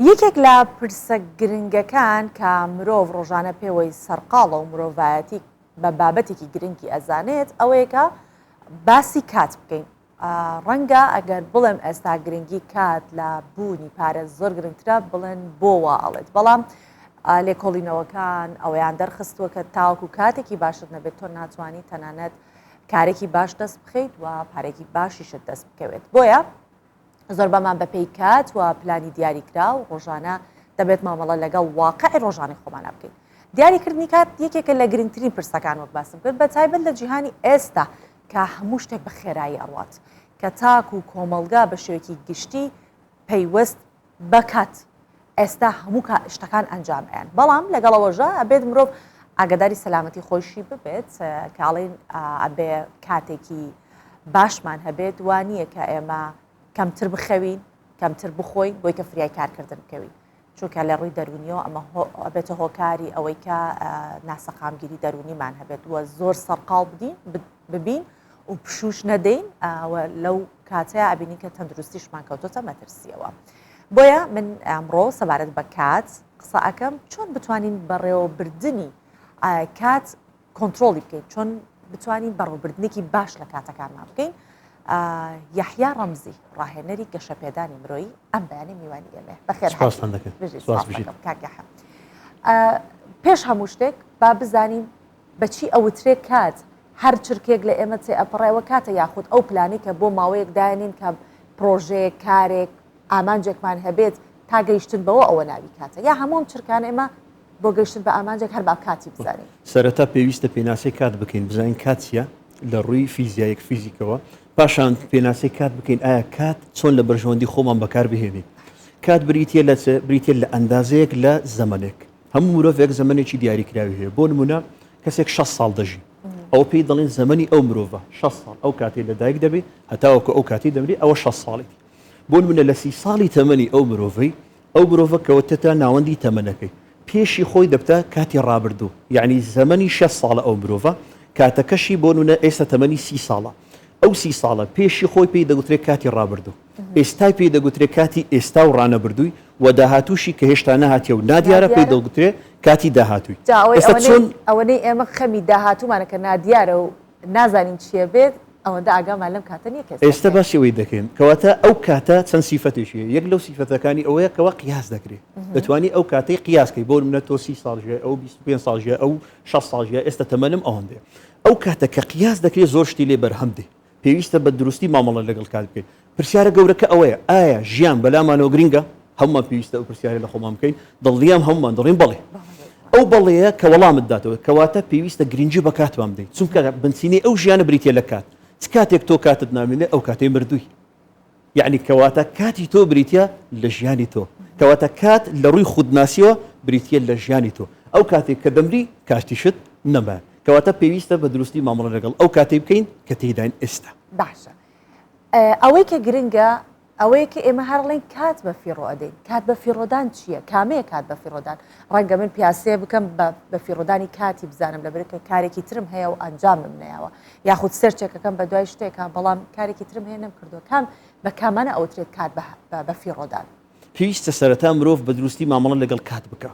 یەکێک لە پرسە گرنگەکان کە مرۆڤ ڕۆژانە پێوەی سەرقاڵە و مرۆڤایەتی بە بابەتێکی گرنگی ئەزانێت ئەوەیە کە باسی کات بکەین. ڕەنگە ئەگەر بڵێم ئێستا گرنگی کات لە بوونی پارە زۆر گرنگترە بڵێن بۆ وا ئەڵێت بەڵام لێکۆڵینەوەکان ئەوەیان دەرخستووە کە تاوەکو کاتێکی باشت نەبێت تۆ ناتوانانی تەنانەت کارێکی باش دەست بخەیت و پارێکی باشیشت دەست بکەوێت بۆیە زۆربەمان بەپێی کات و پلانی دیاریکراو ڕۆژانە دەبێت مامەڵە لەگەڵ واقعی ڕۆژانەی خۆمانە بکەین. دیاریکردنی کات یەکێکە لە گرنگترین پرسەکان وەک باسم کرد بە تایبەت لە جیهانی ئێستا کە هەموو شتێک بە خێرایی ئەڕوات کە تاک و کۆمەڵگا بە شێوەیەکی گشتی پەیوەست بە کات ئێستا هەموو شتەکان ئەنجام ئەیان بەڵام لەگەڵ ئەوەشدا ئەبێت مرۆڤ ئاگاداری سەلامەتی خۆیشی ببێت کە ئەڵێن ئەبێ کاتێکی باشمان هەبێت وا نییە کە ئێمە کەمتر بخەوین کەمتر بخۆین بۆی کە فریای کارکردن بکەوین چونکە لە ڕووی دەرونیەوە ئەمە ئەبێتە هۆکاری ئەوەی کە ناسەقامگیری دەرونیمان هەبێت و زۆر سەرقاڵ بدین ببین و پشوش نەدەین لەو کاتەیە ئەبینین کە تەندروستیشمان کەوتۆتە مەترسیەوە. بۆیە من ئەمڕۆ سەبارەت بە کات قسە ئەەکەم چۆن بتوانین بەڕێوەبردننی کات کۆنترۆڵی بکەین چۆن بتوانین بەڕێوەبردنێکی باش لە کاتەکانمان بکەین یەحیا ڕەمزی ڕاهێنەری گەشەپێدانی مرۆیی ئەم بەیانی میوانی ئێمە بەخێر پێش هەموو شتێک با بزانین بەچی ئەوترێ کات هەر چرکێک لە ئێمە تێ ئەپەڕێەوە کاتە یاخود ئەو پلانی کە بۆ ماوەیەک داێنین کە پرۆژەیەک کارێک ئامانجێکمان هەبێت تا گەیشتن بەوە ئەوە ناوی کاتە یا هەموو چرکان ئێمە بۆ گەیشتن بە ئامانجێک هەر با کاتی بزانین. سەرەتا پێویستە پێناسەی کات بکەین بزانین کات چیە لە ڕووی فیزیایەک فیزیکەوە پاشان پێناسەی کات بکەین ئایا کات چۆن لە بەرژەوەندی خۆمان بەکار بهێنین کات بریتە لە چ بریتە لە ئەندازەیەک لە زەمەنێک هەموو مرۆڤێک زەمەنێکی دیاریکراوی هەیە بۆ نمونە کەسێک 6 ساڵ دەژی ئەو پێی دەڵێن زەمەنی ئەو مرۆڤە 6 ساڵ ئەو کاتی لە دایک دەبێ هەتاوەکو ئەو کاتی دەمری ئەوە 6 ساڵێتی بۆ نمونە لە سی ساڵی تەمەنی ئەو مرۆڤەی ئەو مرۆڤە کەوتەتە ناوەندی تەمەنەکەی پێشی خۆی دەبتە کاتی ڕابردوو یەعنی زەمەنی 60 ساڵە ئەو مرۆڤە کاتەکەشی بۆ نمونە ئێستا تەمەنی سی ساڵە ئەو سی ساڵە پێشی خۆی پێی دەگوترێت کاتی ڕابردوو ئێستای پێی دەگوترێت کاتی ئێستا و ڕانەبردووی و داهاتووشی کە هێشتا نەهاتیە و نادیارە پێی دەگوترێت کاتی داهاتووی ئێستا چۆن ئەوەنەی ئێمە خەمی داهاتوومانە کە نادیارە و نازانین چیە بێت ئەوەندە ئاگامان لەم کاتە نیە کە ئێستا باسی ئەوەی دەکەین کەواتە ئەو کاتە چەند سیفەتێکی هەیە یەک لەو سیفەتەکانی ئەوەیە کەوا قیاس دەکرێت دەتوانی ئەو کاتەی قیاس کەی بۆ نمونە تۆ 30 ساڵ ژیای ئەو 25 ساڵ ژیای ئەو 60 ساڵ ژیای ئێستا تەمەنم ئەوەندەیە ئەو کاتە کە قیاس دەکرێت زۆر شتی لێ بەرهەم دێ پێویستە بە دروستی مامەڵە لەگەڵ کات بکەین پرسیارە گەورەکە ئەوەیە ئایا ژیان بەلامانەوە گرنگە؟ هەموومان پێویستە ئەو پرسیارە لە خۆمان بکەین، دڵنیام هەموومان دەڵێین بەڵێ. ئەو بەڵێیە کە وەڵامت داتەوە، کەواتە پێویستە گرنگی بە کاتمان بدەین، چونکە بنچینەی ئەو ژیانە بریتییە لە کات. چ کاتێک تۆ کاتت نامێنێ ئەو کاتەی مردووی. یەعنی کەواتە کاتی تۆ بریتییە لە ژیانی تۆ. کەواتە کات لە ڕووی خودناسییەوە بریتییە لە ژیانی تۆ. ئەو کاتێک کە دەمری کاتیشت نەما. کەواتە پێویستە بە دروستی مامەڵە لەگەڵ ئەو کاتەی بکەین کە تێیداین ئێستا. باشە ئەوەی کە گرنگە ئەوەیە کە ئێمە هەر ئەڵێین کات بە فیڕۆ ئەدەین کات بە فیڕۆدان چییە کامەیە کات بە فیڕۆدان ڕەنگە من پیاسەیە بکەم بە بە فیڕۆدانی کاتی بزانم لەبەر کە کارێکی ترم هەیە و ئەنجامم نەیاوە یاخود سێرچێکەکەم بە دوای شتێکە بەڵام کارێکی ترم هەیە نەمکردووە کام بە کامانە ئەوترێت کات بە فیڕۆدان پێویستە سەرەتا مرۆڤ بە دروستی مامەڵە لەگەڵ کات بکا.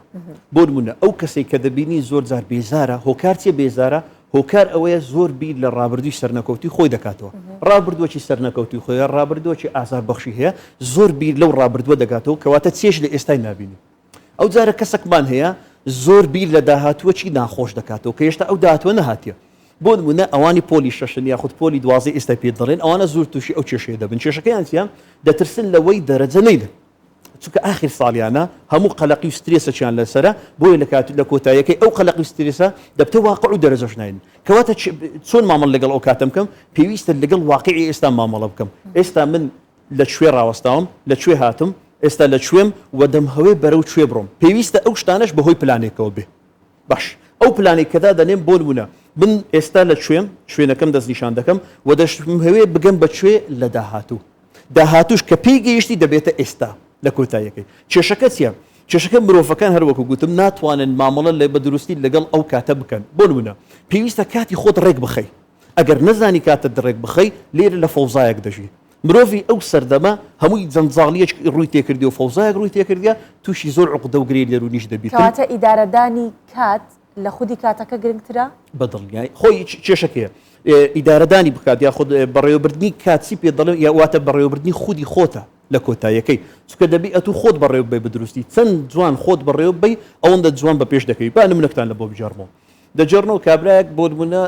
بۆ نموونە ئەو کەسەی کە دەبینی زۆر جار بێزارە، هۆکار چیە بێزارە؟ هۆکار ئەوەیە زۆر بیر لە ڕابردووی سەرنەکەوتووی خۆی دەکاتەوە. ڕابردووەکی سەرنەکەوتووی خۆی هەیە، ڕابردووەکی ئازاربەخشی هەیە، زۆر بیر لەو ڕابردووە دەکاتەوە، کەواتە چێژ لە ئێستای نابینێ. ئەو جارە کەسەکمان هەیە زۆر بیر لە داهاتووەکی ناخۆش دەکاتەوە کە هێشتا ئەو داهاتووە نەهاتیە. بۆ نموونە ئەوانی پۆلی شەشن یاخود پۆلی دوازدەی ئێستا پێت دەڵێن ئەوانە زۆر تووشی ئەو کێشەیە دەبن کێشەکەیان چیە دەترسن لەوەی دەرەجە نەیدەن چونکە ئاخر ساڵیانە هەموو قەلەقی و سترێسەکیان لەسەرە بۆیە لە کات لە کۆتاییەکەی ئەو قەلەقی و سترێسە دەبتە واقع و دەرەجەش ناین کەواتە چۆن مامەڵ لەگەڵ ئەو کاتەم بکەم پێویستە لەگەڵ واقعی ئێستا مامەڵە بکەم ئێستا من لە کوێ ڕاوەستاوم لە کوێ هاتم ئێستا لە کوێم و دەمهەوێ بەرەو کوێ بڕۆم پێویستە ئەو شتانەش بەهۆی پلانێکەوە بێ باش ئەو پلانەی کە دادەنێم بۆ نمونە من ئێستا لە کوێم شوێنەکەم دەستنیشان دەکەم و دەشمهەوێ بگەم بە کوێ لە داهاتوو داهاتوش کە پێی گەیشتی دەبێتە ئێستا لە کۆتاییەکەی کێشەکە چییە کێشەکە مرۆڤەکان هەروەکو گوتم ناتوانن مامەڵە لە بە دروستی لەگەڵ ئەو کاتە بکەن بۆ نمونە پێویستە کاتی خۆت ڕێک بخەی ئەگەر نەزانی کاتت ڕێک بخەی لێرە لە فەوزایەک دەژی. مرۆڤی ئەو سەردەمە هەمووی جەنجاڵیەک ڕووی تێکردی و فەوزایەک ڕووی تێکردە تووشی زۆر عقدە و گرێی دەروونیش دەبیت. کەواتە ئیدارەدانی کات لە خودی کاتەکە گرنگترە؟ بە دڵنیایی خۆی کێشەکەیە ئیدارەدانی بکات یاخود بەڕێوەبردنی کات چی پێ دەڵێن یا واتە بەڕێوەبردنی خودی خۆتە لە کۆتاییەکەی چونکە دەبی ئەتوو خۆت بەڕێوە ببەی بە دروستی چەند جوان خۆت بەڕێوە ببەی ئەوەندە جوان بە پێش دەکەوی با نمونەکتان لە بۆ بگێڕمەوە دەگێڕنەوە کابرایەک بۆ نمونە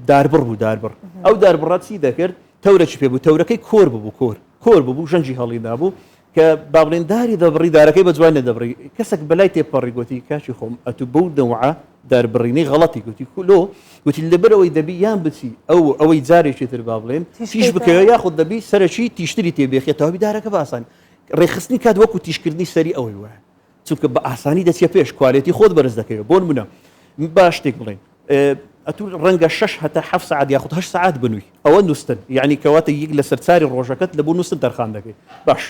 داربڕ بوو داربڕ ئەو داربڕە چی دەکرد تەورەکی پێ بوو تەورەکەی کۆر ببوو کۆر کۆر ببوو ژەنگی هەڵی نابوو کە با بڵێن داری دەبڕی دارەکەی بە جوانی نەدەبڕی کەسێک بەلای تێپەڕی گوتی کاکی خۆم ئەتوو بەو نەوعە داربڕینەی غەڵەتی گوتی لۆ گوتی لەبەرئەوەی دەبی یان بچی ئەو ئەوەی جارێکی تر با بڵێن تیژ بکەوێ یاخود دەبی سەرەکی تیژتری تێبێخێ تەواوی دارەکە بە ئاسانی ڕێکخستنی کات وەکو تیژکردنی سەری ئەوەی وایە چونکە بە ئاسانی دەچیە پێش کوالێتی خۆت بەرز دەکەوێت بۆ نمونە با شتێک بڵێین ئەتوو ڕەنگە شەش هەتا حەفت سەعات یاخود هەشت سەعات بنووی ئەوە نووستن یعنی کەواتە یەک لەسەر چاری ڕۆژەکەت لە بۆ نووستن تەرخان دەکەی باش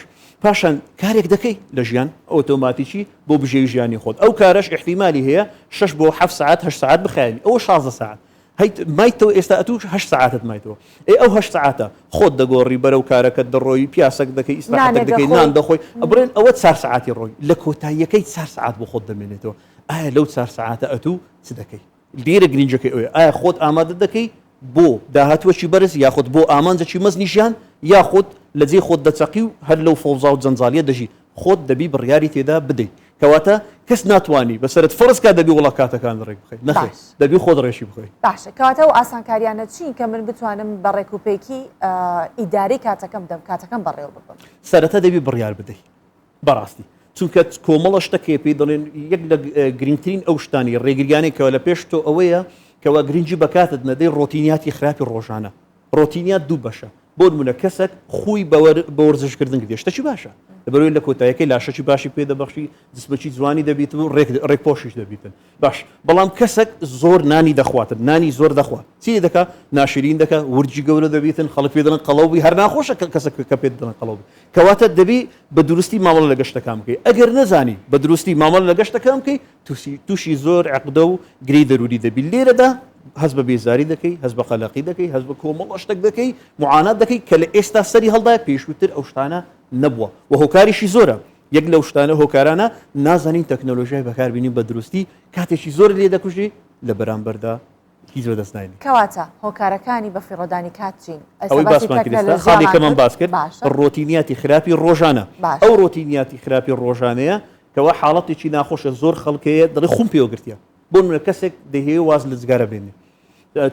پاشان کارێک دەکەی لە ژیان ئۆتۆماتیکی بۆ بژێوی ژیانی خۆت ئەو کارەش ئیحتیمالی هەیە شەش بۆ حەفت سەعات هەشت سەعات بخایەنی ئەوە 16 سەعات هەیت مایتەوە ئێستا ئەتوو هەشت سەعاتت مایتەوە ئێ ئەو هەشت سەعاتە خۆت دەگۆڕی بەرەو کارەکەت دەڕۆی پیاسەک دەکەی ئیسراحەتێک نانێک دەکەی نان دەخۆی دەخۆی بڵێن ئەوە چار سەعاتی ڕۆی لە کۆتاییەکەی چار سەعات بۆ خۆت دەمێنێتەوە ئایا لەو چار سەعاتە ئەتوو چ دەکەی؟ لێرە گرینجەکەی ئەوەیە ئایا خۆت ئامادە دەکەی بۆ داهاتووەکی بەرز یاخود بۆ ئامانجەکی مەزنی ژیان یاخود لە جێی خۆت دەچەقی و هەر لەو فەوزا و جەنجاڵیە دەژی خۆت دەبی بڕیاری تێدا بدەی کەواتە کەس ناتوانی بەسەرت فەرز کا دەبی وڵا کاتەکان ڕێک بخەی نەخێر باش. دەبی خۆت ڕێکی بخەی. باشە کەواتە ئەو ئاسانکاریانە چین کە من بتوانم بە ڕێک و پێکی ئیدارەی کاتەکەم بدەم کاتەکەم بەڕێوە ببەم؟ سەرەتا دەبی بڕیار بدەی بەڕاستی چونکە کۆمەڵە شتەک هەیە پێی دەڵێن یەک لە گرنگترین ئەو شتانی ڕێگریانەی کەوا لە پێش تۆ ئەوەیە کەوا گرنگی بە کاتت نەدەی ڕۆتینیاتی خراپی ڕۆژانە ڕۆتینیات دوو بەشە بۆ نمونە کەسەک خوی بە وەرزشکردن گرتیە شتەکی باشە لەبەرئەوەی لە کۆتایەکەی لاشەکی باشی پێ دەبەخشی جسمەکی جوانی دەبیتن و ڕێک ڕێک پۆشیش دەبیتن باش بەڵام کەسەک زۆر نانی دەخواتن نانی زۆر دەخوا چی دەکا ناشرین دەکا ورجی گەورە دەبیتن خەڵک پێ دەڵێن قەڵەو بووی هەر ناخۆشە کەسەک کە پێت دەڵێن قەڵەو بووی کەواتە دەبی بە دروستی مامەڵە لەگە شتەکان بکەی ئەگەر نەزانی بە دروستی مامەڵە لەگە شتەکان بکەی تووشی زۆر عقدە و گرێی دەروونی دەبی لێرەدا هەست بە بێزاری دەکەی هەست بە قەلەقی دەکەی هەست بە کۆمەڵە شتێک دەکەی معانات دەکەی کە لە ئێستا سەری هەڵدایە پێشووتر ئەو شتانە نەبووە و هۆکاریشی زۆرە یەک لەو شتانە هۆکارانە نازانین تەکنۆلۆژیای بەکاربینین بە دروستی کاتێکی زۆر لێ دەکوژی لە بەرامبەردا هیچ بەدەست ناینی. کەواتە هۆکارەکانی بەفیڕۆدانی کات چین؟ ئێستا ئەوەی باسی باسمان کرد ئێستا خاڵی تەکنەلۆژیامان یەکەمان کرد باس کرد باشە. ڕۆتینیاتی خراپی ڕۆژانە باشە. ئەو ڕۆتینیاتی خراپی ڕۆژانەیە کەوا حاڵەتێکی ناخۆشە زۆر خەڵک هەیە دەڵێ خوم پێوە گرتیە بۆ نمونە کەسێک دەیهەوێ واز لە جگارە بێنێ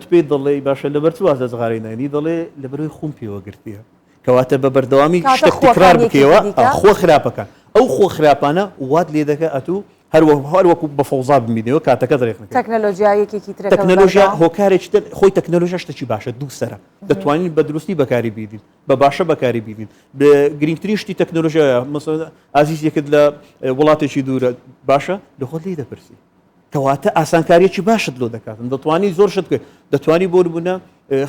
تو پێی دەڵێی باشە لەبەر چ واز لە جغارەی ناینی دەڵێ لەبەرئەوەی خوم پێوە گرتیە کەواتە بە بەردەوامی کەواتە شتێک تکرار خووەکان یەکێکی بکەیەوە دیکە خووە خراپەکان ئەو خووە خراپانە وات لێ دەکا ئەتوو هەر وەکو بە فەوزا بمینەوە کاتەکەت ڕێک نەکەی. تەکنەلۆجیا یەکێکی ترە کە تەکنەلۆژیا بەردەوام. هۆکارێکی تر خۆی تەکنەلۆژیا شتێکی باشە دوو سەرە دەتوانین بە دروستی بەکاری بینین بە باشە بەکاری بینین گرنگترین شتی تەکنەلۆژیایە مەسەلەن ئازیزێکت لە وڵاتێکی دوورە باشە لە خۆت لێی دەپرسی کەواتە ئاسانکاریەکی باشت لۆ دەکاتن دەتوانی زۆر شت بکەیت دەتوانی بۆ نمونە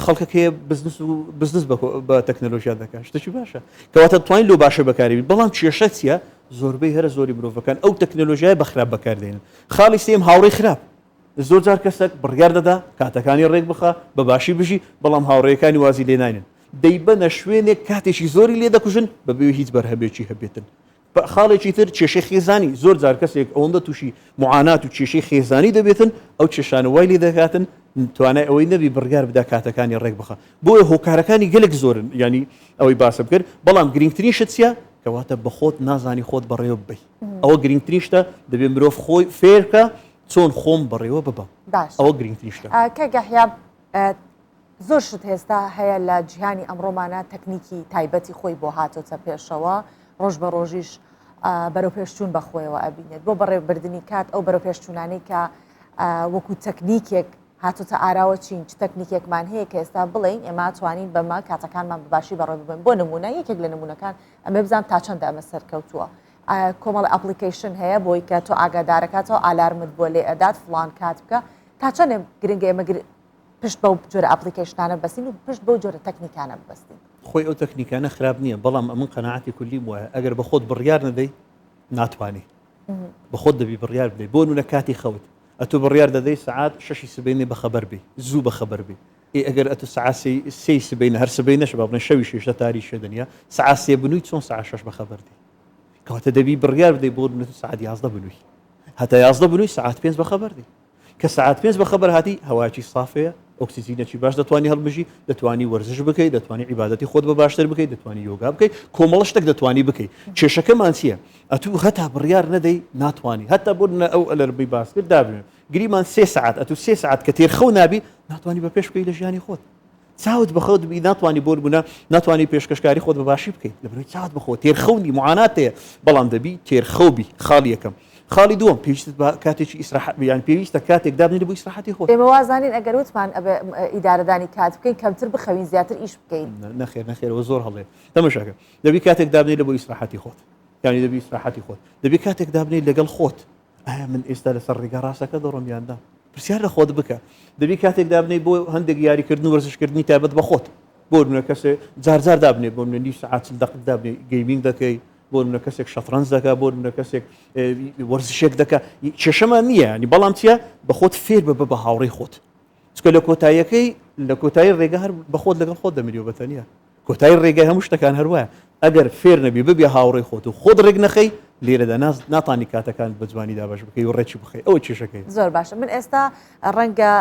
خەڵکەک هەیە بزنس و بزنس بە تەکنەلۆژیا دەکات شتێکی باشە کەواتە توانین لۆ باشە بەکاری بەڵام کێشە چییە زۆربەی هەرە زۆری مرۆڤەکان ئەو تەکنەلۆژیای بە خراپ بەکاردێنن خاڵی سێم هاوڕێی خراپ زۆر جار کەسێک بڕیار دەدا کاتەکانی ڕێک بخە بە باشی بژی بەڵام هاوڕێیەکانی وازی لێناینن دەیبەنە شوێنێک کاتێکی زۆری لێ دەکوژن بەبێ هیچ بەرهەمێکی هەبێتن خاڵێکی تر کێشەی خێزانی، زۆر جار کەسێک ئەوەندە تووشی موعانات و کێشەی خێزانی دەبێتن، ئەو کێشانە وای لێ دەکاتن توانای ئەوەی نەبی بڕیار بدا کاتەکانی ڕێک بخا. بۆیە هۆکارەکانی گەلێک زۆرن، یانی ئەوەی باسم کرد، بەڵام گرینگترین شت چیە؟ کەواتە بە خۆت نازانی خۆت بەڕێوە ببەی. ئەوە گرینگترین شتە، دەبێ مرۆڤ خۆی فێر بکا چۆن خۆم بەڕێوە ببەم. باشە. ئەوە گرینگترین شتە. کاک یەحیا زۆر شت هێستا هەیە لە جیهانی ئەمڕۆمانە تەکنیکی تایبەتی خۆی بۆ هاتۆتە پێشەوە ڕۆژ بە ڕۆژیش بەرەو پێشچوون بە خۆیەوە ئەبینێت بۆ بەڕێوەبردنی کات ئەو بەرەو پێشچوونانەی کە وەکو تەکنیکێک هاتۆتە ئاراوە چین چ تەکنیکێکمان هەیە کە ئێستا بڵین ئێمە توانین بەمە کاتەکانمان بەباشی بەڕێ ببن بۆ نمونە یەکێک لە نمونەکان ئەمە بزانام تا چەندە ئەمە سەرکەوتووە کۆمەڵ application هەیە بۆی کە تۆ ئاگادارەکاتەوە ئالارمت بۆ لێ ئەدات فلان کات بکە تا چەندێ گرنگە ئێمە پشت بەو جۆرە application انە ببەستین و پشت بەو جۆرە تەکنیکانە ببەستین. خۆی ئەو تەکنیکانە خراپ نییە، بەڵام ئەمن قەناعەتی کولیم وایە ئەگەر بە خۆت بڕیار نەدەی ناتوانی. بە خۆت دەبی بڕیار بدەی. بۆ نمونە کاتی خەوت ئەتۆ بڕیار دەدەی سەعات شەشی سبەینێ بەخەبەر بی، زوو بەخەبەر بی. ئێ ئەگەر ئەتو سەعات سێی سێی سبەینە هەر سبەی نەشە با بڵێن شەویش هێشتا تاریکە دنیا سەعات سێ بنووی چۆن سەعات شەش بەخەبەر دێی کەواتە دەبی بڕیار بدەی بۆ نمونە تۆ سەعات 11 بنووی هەتا 11 بنووی سەعات پێنج بەخەبەر دێی کە سەعات پێنج بەخەبەر هاتی هەوایەکی سافەیە ئۆکسجینەکی باش دەتوانی هەڵمژی دەتوانی وەرزش بکەی دەتوانی عیبادەتی خۆت بە باشتر بکەی دەتوانی یۆگا بکەی کۆمەڵە شتێک دەتوانی بکەی کێشەکەمان چییە ئەتوو هەتا بڕیار نەدەی ناتوانی هەتا بۆ ئەو ئەلەربەی باس کرد دابنێ گریمان سێ سەعات ئەتوو سێ سەعات کە تێر خەو نابی ناتوانی بە پێش بکەی لە ژیانی خۆت چاوت بە خەوت بی ناتوانی بۆ نمونە ناتوانی پێشکەشکاری خۆت بە باشی بکەیت لەبەرئەوەی چاوت بە خۆ تێر خەونی معانات هەیە بەڵام دەبی تێر خەو بی خاڵی یەکەم خاڵی دووەم پێویستت بە کاتێکی ئیسراحەت یان پێویستە کاتێک دابنێی بۆ ئیسراحەتی خۆت. ئێمە وازانین ئەگەر وتمان ئەبێ ئیدارەدانی کات بکەین کەمتر بخەوین زیاتر ئیش بکەین. نەخێر نەخێر ئەوە زۆر هەڵەیە تەمەشاکە دەبی کاتێک دابنێی لە بۆ ئیسراحەتی خۆت یانی دەبی ئیسراحەتی خۆت دەبی کاتێک دابنێی لەگەڵ خۆت ئایا من ئێستا لەسەر ڕێگا ڕاستەکە دەڕۆم یان نا؟ پرسیار لە خۆت بکە. دەبی کاتێک دابنێی بۆ هەندێک یاریکردن و وەرزشکردنی تایبەت بە خۆت. بۆ نمونە کەسێ جار جار دابنێ بۆ نمونە نیو سەعات چل دەقیق دابنێ gaming دەکەی، بۆ نمونە کەسێک شەتڕەنج دەکا، بۆ نمونە کەسێک وەرزشێک دەکا. کێشەمان نییە یانی بەڵام چییە بە خۆت فێر بە بە بە هاوڕێی خۆت. چونکە لە کۆتاییەکەی لە کۆتایی ڕێگا هەر بە خۆت لەگەڵ خۆت دەمریەوە بە تەنیا. کۆتایی ڕێگای هەموو شتەکان هەر وایە ئەگەر فێر نەبی ببیە هاوڕێی خۆت و خۆت ڕێک نەخەی لێرەدا ناز ناتانی کاتەکانت بە جوانی دابەش بکەی و ڕێکی بخەی ئەوە کێشەکەی. زۆر باشە من ئێستا ڕەنگە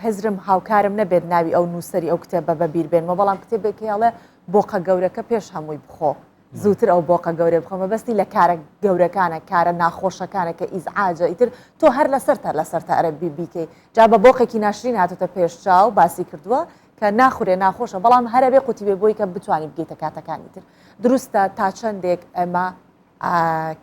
هزرم هاوکارم نەبێت ناوی ئەو نووسەری ئەو کتێبە بەبیر بێنمەوە بەڵام کتێبێک هەیە بۆقە گەورەکە پێش هەمووی بخۆ زووتر ئەو بۆقە گەورەی بخۆ مەبەستی لە کارە گەورەکانە کارە ناخۆشەکانە کە ئیزعاجە ئیتر تۆ هەر لەسەرتە لەسەرتە ئەرە بیکەی جا بە بۆقێکی ناشرین هاتۆتە پێش چاو باسی کردووە کە ناخورێ ناخۆشە بەڵام هەرەبێ قوتی بێ بۆی کە بتانی بگەیتە کاتەکانی تر دروستە تا چەندێک ئەمە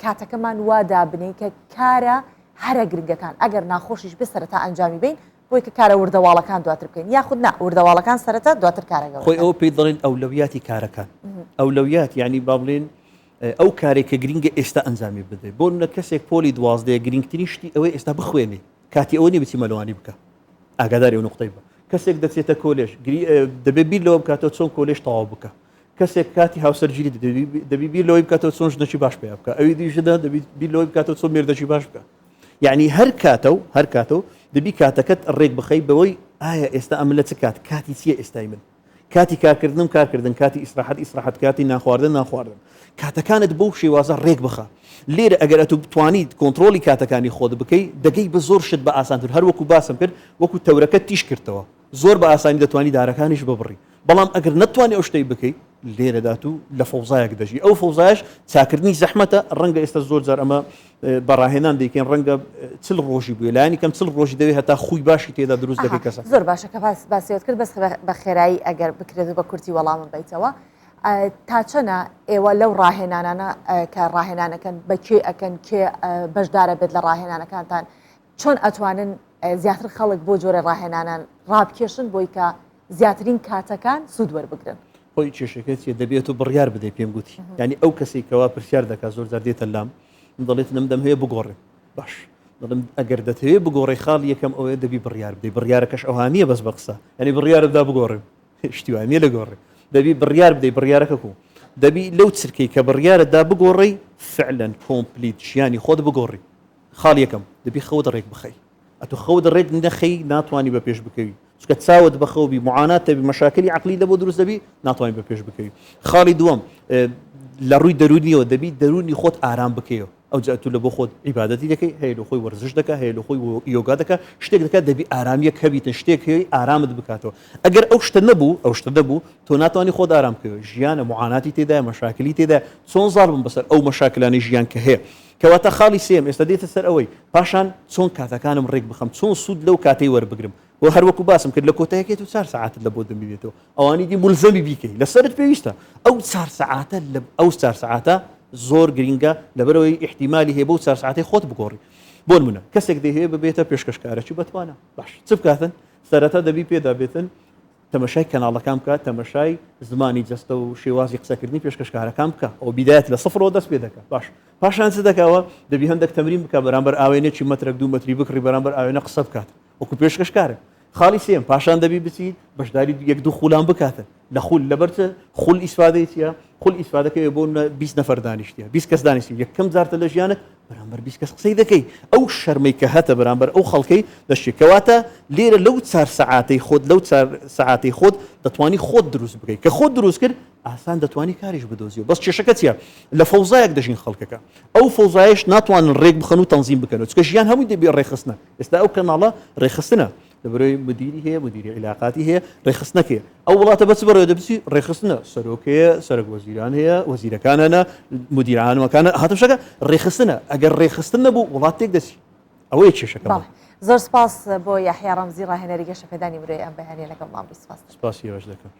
کاتەکەمان وا دابنێین کە کارە هەرە گرنگەکان ئەگەر ناخۆشیش بێ سەرەتا ئەنجامی بین بۆی کە کارە وردەواڵەکان دواتر بکەین یاخود نا وردەواڵەکان سەرەتا دواتر کارە گەورەکان. خۆی ئەوە پێی دەڵێن ئەولەویاتی کارەکان. ئەولەویات یانی با بڵێین ئەو کارێک کە گرینگە ئێستا ئەنجامی بدەیت. بۆ نمونە کەسێک پۆلی دوازدەیە گرینگترین شتی ئەوەیە ئێستا بخوێنێ کاتی ئەوە نیە بچی مەلەوانی بکا. ئاگاداری ئەو نوقتەی بە. کەسێک دەچێتە کۆلێژ دەبێ بیر لەوە بکاتەوە چۆن کۆلێژ تەواو بکا. کەسێک کاتی هاوسەرگیری دەبی بیر لەوەی بکاتەوە چۆن ژنەکی باش پەیا بکا. ئەوی دی ژنە دەبی بیر لەوەی بکاتەوە چۆن مێردەکی باش بکا. یەعنی هەر کاتە و هەر کاتە و دەبی کاتەکەت ڕێک بخەی بەوەی ئایا ئێستا ئەمن لە چ کات کاتی چییە ئێستای من کاتی کارکردنم کارکردن کاتی ئیسراحەت ئیسراحەت کاتی نانخواردن نانخواردن کاتەکانت بەو شێوازە ڕێک بخە لێرە ئەگەر ئەتو بتوانیت کۆنتڕۆڵی کاتەکانی خۆت بکەی دەگەی بە زۆر شت بە ئاسانتر هەر وەکو باسم کرد وەکو تەورەکە تیژ کردەوە زۆر بە ئاسانی دەتوانی دارەکانیش ببڕی بەڵام ئەگەر نەتوانی ئەو شتەی بکەی لێرەدا تو لە فەوزایەک دەژی ئەو فەوزایش چاکردنی زەحمەتە ڕەنگە ئێستا زۆر جار ئەمە بە ڕاهێنان دەیکەین ڕەنگە چل ڕۆژی بوێ لایەنی کەم چل ڕۆژی دەوێت هەتا خوی باشی تێدا دروست دەکەی کەسە زۆر باشە کە باس باسیت کرد بەس بە خێرایی ئەگەر بکرێت و بە کورتی وەڵامم بیتەوە تا چەنە ئێوە لەو ڕاهێنانانە کە ڕاهێنانەکەن بە کێ ئەکەن کێ بەشدارە بێت لە ڕاهێنانەکانتان چۆن ئەتوانن زیاتر خەڵک بۆ جۆرە ڕاهێنانان ڕابکێشن بۆی کە زیاترین کاتەکان سوود وەربگرن؟ خۆی کێشەکە چیە دەبێت و بڕیار بدەی پێم گوتی یعنی ئەو کەسێک کەوا پرسیار دەکات زۆر جار دێتە لام من دەڵێت نم دەمهەیە بگۆڕێم باش دەڵێم ئەگەر دەتەوێت بگۆڕێ خاڵ یەکەم ئەوەیە دەبی بڕیار بدەی بڕیارەکەش ئەوها نییە بەس بە قسە یعنی بڕیارت دا بگۆڕێم شتی وا نییە لە گۆڕێ دەبی بڕیار بدەی بڕیارەکە کو دەبی لەو چرکەی کە بڕیارت دا بگۆڕێی فعلا complete ژیانی خۆت بگۆڕی خاڵ یەکەم دەبی خەوت ڕێک بخەی ئەتو خەوت ڕێک نەخەی ناتوانانی بە پێش بکەوی چونکە چاوت بەخەو بی معانات دەبی مەشاکلی عقلی لە بۆ دروست دەبی ناتوانانی بە پێش بکەوی خاڵی دووەم لە ڕووی دەرونیەوە دەبی دەرونی خۆت ئارام بکەیەوە ئەو جا تو لە بۆ خۆت عیبادەتی دەکەی هەیە لە خۆی وەرزش دەکە هەیە لە خۆی یۆگا دەکە شتێک دەکات دەبی ئارامیەک هەبیتن شتێک هەیە ئارامت بکاتەوە ئەگەر ئەو شتە نەبوو ئەو شتە نەبوو تۆ ناتوانانی خۆت ئارام بکەوە ژیانە معاناتی تێدا مەشاکلی تێدا چۆن زاڵ بم بەسەر ئەو مەشاکلانی ژیان کە هەیە کەواتە خاڵی سێیەم ئێستا دێتە سەر ئەوەی پاشان چۆن کاتەکانم ڕێک بخەم چۆن سوود لەو کاتەی وەربگرم و هەر وەکو باسم کرد لە کۆتایەکەی تۆ چار سەعاتت لە بۆ دەمینێتەوە ئەوانی دی مولزەمی بیکەی لەسەرت پێویستە ئەو چار سەعاتە لە ئەو چار سەعاتە زۆر گرینگە لەبەرەوەی ئیحتیمالی هەیە بەو چار سەعاتەی خۆت بگۆڕی بۆ نمونە کەسێک دەیهەوێت ببێتە پێشکەشکارێکی بەتوانا باش چ بکاتن سەرەتا دەبی پێدا بێتن تەمەشای کەناڵەکان بکە، تەمەشای زمانی جەستە و شێوازی قسەکردنی پێشکەشکارەکان بکە، ئەوە بیدایەت لە سفرەوە دەست پێ دەکا. باش پاشان چ دەکا؟ دەبی هەندێک تەمرین بکا بەرامبەر ئاوێنەکی مەترەک دوو مەتری بکڕی بەرامبەر ئاوێنە قسە بکات وەکو پێشکەشکارێک. خاڵی سێیەم پاشان دەبی بچی بەشداری یەک دوو خولان بکاتن لە خول لەبەر چ خول ئیسفادەی چییە؟ خول ئیسفادەکەی بۆ 20 نەفەر دانیشتە 20 کەس دانیشتی یەکەم جارتە لە ژیانت بەرامبەر 20 کەس قسەی دەکەی ئەو شەرمەی کە هەتە بەرامبەر ئەو خەڵکەی دەشێ کەواتە لێرە لەو چار سەعاتەی خۆت لەو چار سەعاتەی خۆت دەتوانی خۆت دروست بکەیت کە خۆت دروست کرد ئاسان دەتوانی کاریش بدۆزیەوە بەس کێشەکە چیە لە فەوزایەک دەژین خەڵکەکە ئەو فەوزایش ناتوانن ڕێک بخەن و تەنزیم بکەن چکە ژیان هەمووی دەبێ ڕێکخستنە ئێستا ئەو کەناڵە ڕێکخستنە لەبەرەوەی مدیری هەیە مدیری عیلاقاتی هەیە ڕێکخستنەکەی ئەو وڵاتە بەچ بەڕێوە دەبچی ڕێکخستنە سەرۆک هەیە سەرۆک وەزیران هەیە وەزیرەکان هەنە مدیرانەکانە هاتم شەکە ڕێکخستنە ئەگەر ڕێکخستن نەبوو وڵات تێک دەچی ئەوەیە کێشەکە. زۆر سپاس بۆ یەحیا ڕەمزی ڕاهێنەری گەشەپێدانی مرۆیی ئەم بەیانیە لەگەڵمان بووی سپاس. سپاسی ئێوەش دەکەم.